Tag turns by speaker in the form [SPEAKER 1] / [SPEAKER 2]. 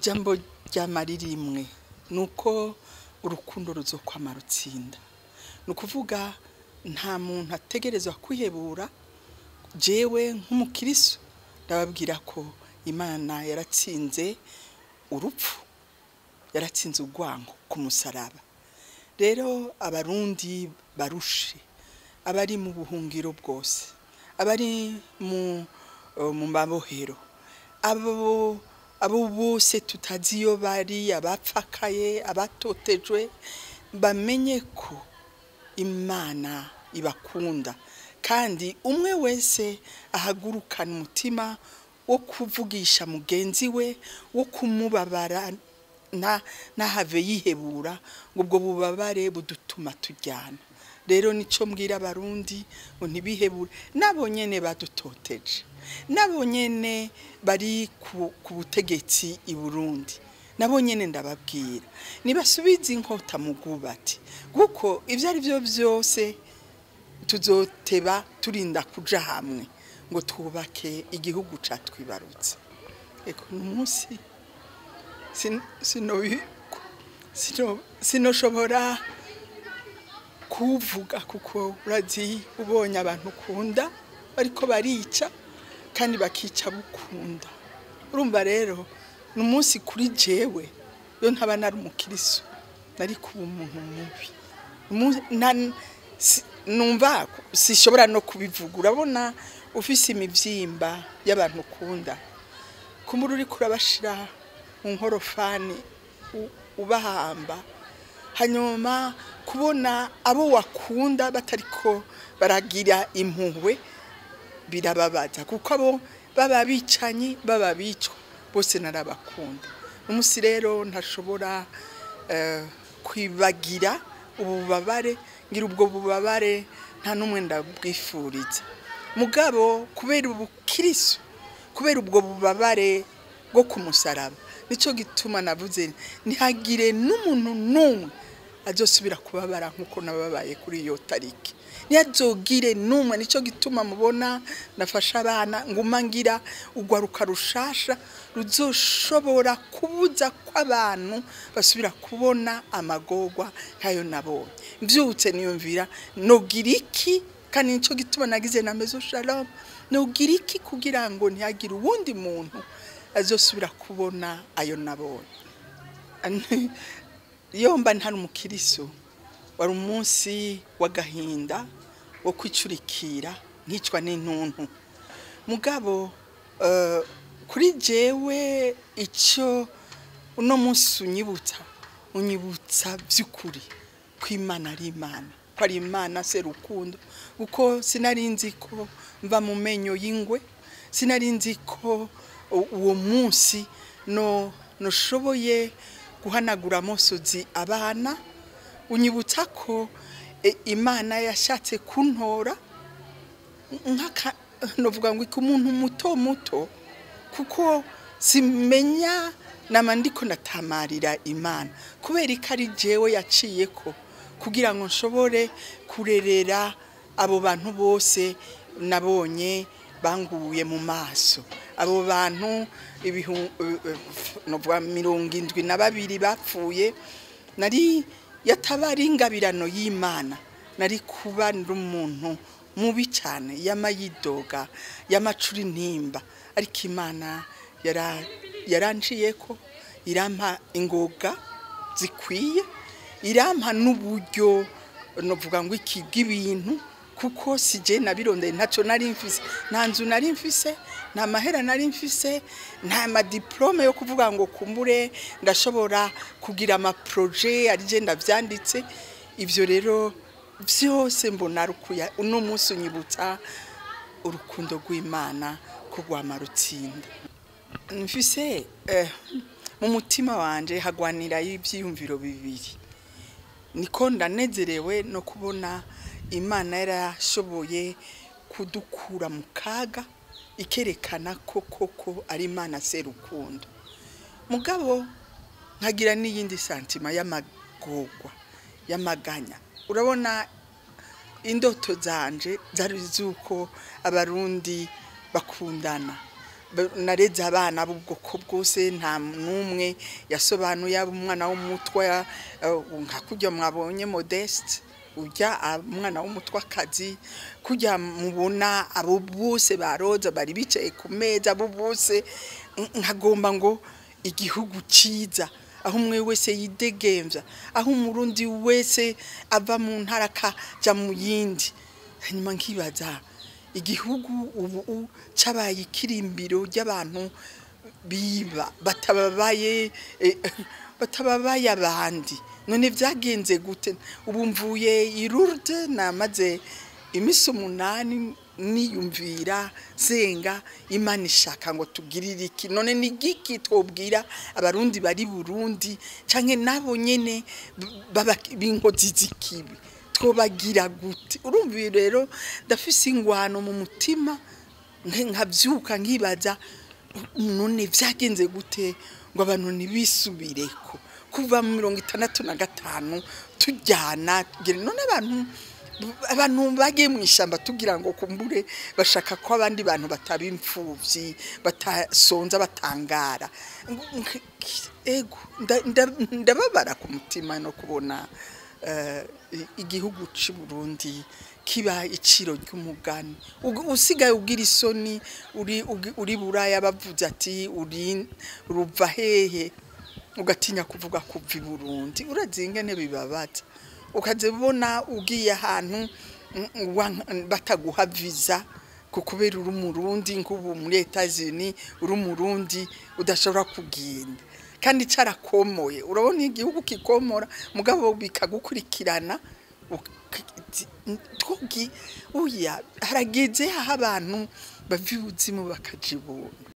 [SPEAKER 1] Ijambo ryamari rimwe nuko urukundo ruzokwama rutsinda. Nukuvuga nta muntu ategerezwa kwihebura. Jewe nk'umukiristo ndababwira ko Imana yaratsinze urupfu, yaratsinze urwango ku musaraba. Rero abarundi barushe, abari mu buhungiro bwose, abari mu mabohero, abo bose tutazi iyo bari, abapfakaye, abatotejwe, bamenye ko Imana ibakunda, kandi umwe wese ahagurukana umutima wo kuvugisha mugenzi we, wo kumubabara ntahave yihebura, ngo ubwo bubabare budutuma tujyana. Rero nico mbwira abarundi ngo ntibihebure, nabo nyene badutoteje, nabo nyene bari ku butegetsi i Burundi, nabo nyene ndababwira nibasubize inkota mu bwubati, kuko ivyo ari byo byose tuzoteba turinda kuja hamwe ngo twubake igihugu catwibarutse. Eko umunsi sinoshobora kuvuga, kuko urazi ubonye abantu ukunda bariko barica kandi bakica bukunda. Urumva rero ni umunsi kuri jewe, yo ntaba nari umukiristo nari kuba umuntu mubi. Numva sishobora no kubivuga. Urabona ufise imivyimba y'abantu ukunda, kumuri uriko urabashira mu nkorofani ubahamba, hanyuma kubona abo wakunda batariko baragira impuhwe birababaza, kuko abo baba bicanyi baba bicwa bose narabakunda. Umunsi rero ntashobora kwibagira ububabare, ngira ubwo bubabare nta numwe ndabwifuriza. Mugabo kubera ubukiristo, kubera ubwo bubabare bwo kumusaraba, nico gituma navuze ntihagire n'umuntu n'umwe azosubira kubabara nkuko nababaye kuri iyo tariki. Ntihazogire n'umwe. Nico gituma mubona nafasha abana nguma ngira ugwaruka rushasha ruzoshobora kubuza kw'abantu basubira kubona amagorwa nkayo nabonye. Mvyutse niyumvira nogira iki, kandi nico gituma nagize na Maison Shalom, nogira iki kugira ngo ntihagire uwundi muntu azosubira kubona ayo nabonye. Iyo mba ntari umukiristo, wari umunsi w'agahinda wo kwicurikira nkicwa n'intuntu. Mugabo kuri jewe icyo uno munsi unyibutsa by'ukuri ko Imana ari Imana, ko ari Imana se rukundo, kuko sinari nzi ko mva mu menyo y'ingwe, sinari nzi ko uwo munsi no noshoboye guhanagura amosozi abana. Unyibutsa ko Imana yashatse kuntora nkaka novuga ngo umuntu muto muto, kuko simenya namandiko ndatamarira Imana kubera ko ari jewe yaciye ko kugira ngo nshobore kurerera abo bantu bose nabonye banguye mu maso. Abo bantu 72 bapfuye, nari yatabari ingabirano y'Imana, nari kuba ndi umuntu mubi cyane, yamayidoga, yamacuri ntimba, ariko Imana yaranciye ko irampa ingoga zikwiye, irampa n'uburyo novuga ngo iki bw'ibintu, kuko sije nabirondeye, ntaco nari mfise, nta nzu nari mfise, nta mahera nari mfise, nta ma diplome yo kuvuga ngo kumbure ndashobora kugira ama projet ari je ndavyanditse. Ivyo rero vyose mbona rukuya uno munsi unyibutsa urukundo rw'Imana ko rwama rutsinda. Mfise mu mutima wanje hagwanira ivyiyumviro bibiri. Niko ndanezerewe no kubona Imana yarashoboye kudukura mu kaga, ikerekana ko koko ari Imana se rukundo. Mugabo nkagira n'iyindi santima y'amagorwa, y'amaganya. Urabona indoto zanje zari zuko abarundi bakundana, Nareze abana b'ubwoko bwose, nta n'umwe yasobanuye aba umwana w'umutwa, nka kurya mwabonye Modeste ujya umwana w'umutwakazi, kurya mubona abo bose baroza bari bicaye ku meza, abo bose. Nkagomba ngo igihugu ciza aho umwe wese yidegemvya, aho Umurundi wese ava mu ntara akaja mu yindi. Hanyuma nkibaza igihugu ubu cabaye ikirimbiro ry'abantu biba batababaye, batababaye abandi. None vyagenze gute? Ubu mvuye i Lourdes, namaze imisi 8 niyumvira, nsenga Imana ishaka ngo tugirire iki. None ni giki twobwira Abarundi bari Burundi canke nabo nyene b'inkozi z'ikibi? Twobagira gute? Urumva rero ndafise ingwano mu mutima, nkavyuka nkibaza none vyagenze gute ngo abantu ntibisubireko kuva mu 65 tujyana. None abantu bagiye mu ishyamba tugira ngo kumbure bashaka ko abandi bantu bataba imfuvyi, batasonza, batangara. Ego, ndababara ku mutima no kubona igihugu c'u Burundi kiba iciro ry'umugani. Usigaye ugira isoni uri Buraya, bavuze ati uri ruva hehe, ugatinya kuvuga kuva i Burundi. Urazi ingene bibabaza, ukazibona ugiye ahantu bataguha visa kubera uri Umurundi. Nk'ubu muri Etats-Unis uri Umurundi udashobora kugenda kandi carakomoye. Urabona igihugu kikomora mugabo bikagukurikirana. Uya harageze aho abantu bava ibuzimu bakaja ibuntu.